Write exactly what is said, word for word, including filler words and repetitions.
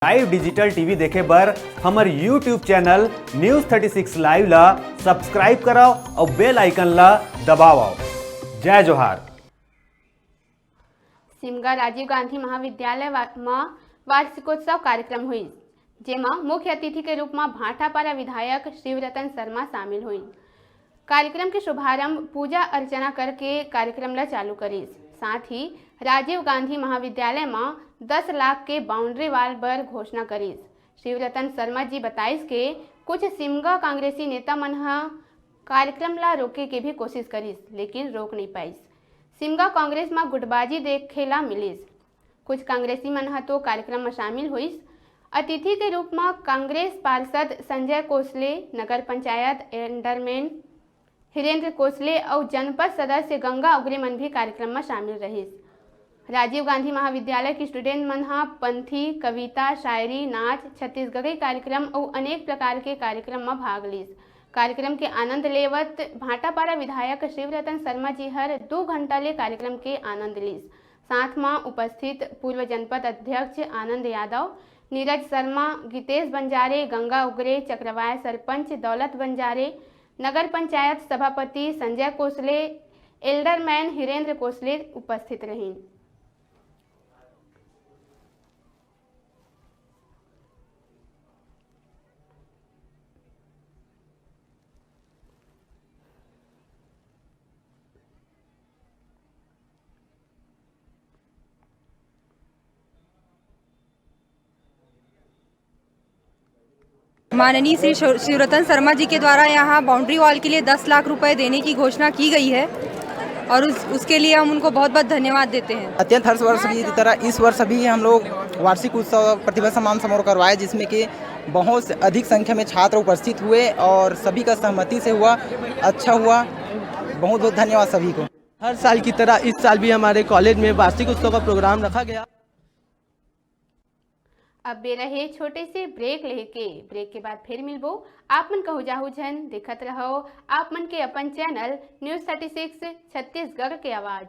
Live digital T V देखे बर हमर YouTube channel News thirty six Live ला subscribe करव अउ bell icon ला दबावव। जय जोहार। सिमगा राजीव गांधी महाविद्यालय वा-, म वार्षिकोत्सव कार्यक्रम हुई, जेमा मुख्य अतिथि के रूप म भाटापारा विधायक शिवरतन शर्मा शामिल हुई। कार्यक्रम के शुभारंभ पूजा अर्चना करके कार्यक्रम ला चालू करिस। साथ ही राजीव गांधी महाविद्यालय म दस लाख के boundary wall बर घोषणा करिस। शिवरतन शर्मा जी बताइस के कुछ सिमगा कांग्रेसी नेता मन ह कार्यक्रम ला रोके के भी कोशिश करिस, लेकिन रोक नहीं पाइस। सिमगा कांग्रेस म गुटबाजी देखे ला मिलिस। कुछ कांग्रेसी मन ह तो कार्यक्रम म शामिल होइस। अतिथि के रूप म कांग्रेस पार्षद संजय कोसले, नगर पंचायत एल्डरमैन हिरेंद्र कोसले अउ जनपद सदस्य गंगा उगरे मन भी कार्यक्रम म शामिल रहिस। राजीव गांधी महाविद्यालय के student मन ह पंथी, कविता, शायरी, नाच, छत्तीसगढ़ी कार्यक्रम अउ अनेक प्रकार के कार्यक्रम म भाग लीस। कार्यक्रम के आनंद लेवत भाटापारा विधायक शिवरतन शर्मा जी हर दू घंटा ले कार्यक्रम के आनंद लीस। साथ म उपस्थित पूर्व जनपद अध्यक्ष आनंद यादव, नीरज शर्मा, गीतेश बंजारे, गंगा उगरे, चक्रवाय सरपंच दौलत बंजारे, नगर पंचायत सभापति संजय कोसले, एल्डरमैन हिरेंद्र कोसले उपस्थित रहिन। माननीय श्री शिव-, शिवरतन शर्मा जी के द्वारा यहाँ boundary wall के लिए दस लाख रुपए देने की घोषणा की गई है और उस, उसके लिए हम उनको बहुत बहुत धन्यवाद देते हैं। अत्यंत हर्षवर्ष की तरह इस वर्ष भी हम लोग वार्षिक उत्सव प्रतिभा सम्मान समारोह करवाए, जिसमें कि बहुत अधिक संख्या में छात्र उपस्थित हुए और सभी का सहमति से हुआ, अच्छा हुआ। बहुत बहुत धन्यवाद सभी को। हर साल की तरह इस साल भी हमारे कॉलेज में वार्षिक उत्सव का प्रोग्राम रखा गया। अब बेरा हे छोटे से break लेहे के। Break के बाद फिर मिलबो। आप मन कहू जाहू झन, देखत रहो आप मन के अपन channel News thirty six Chhattisgarh के आवाज।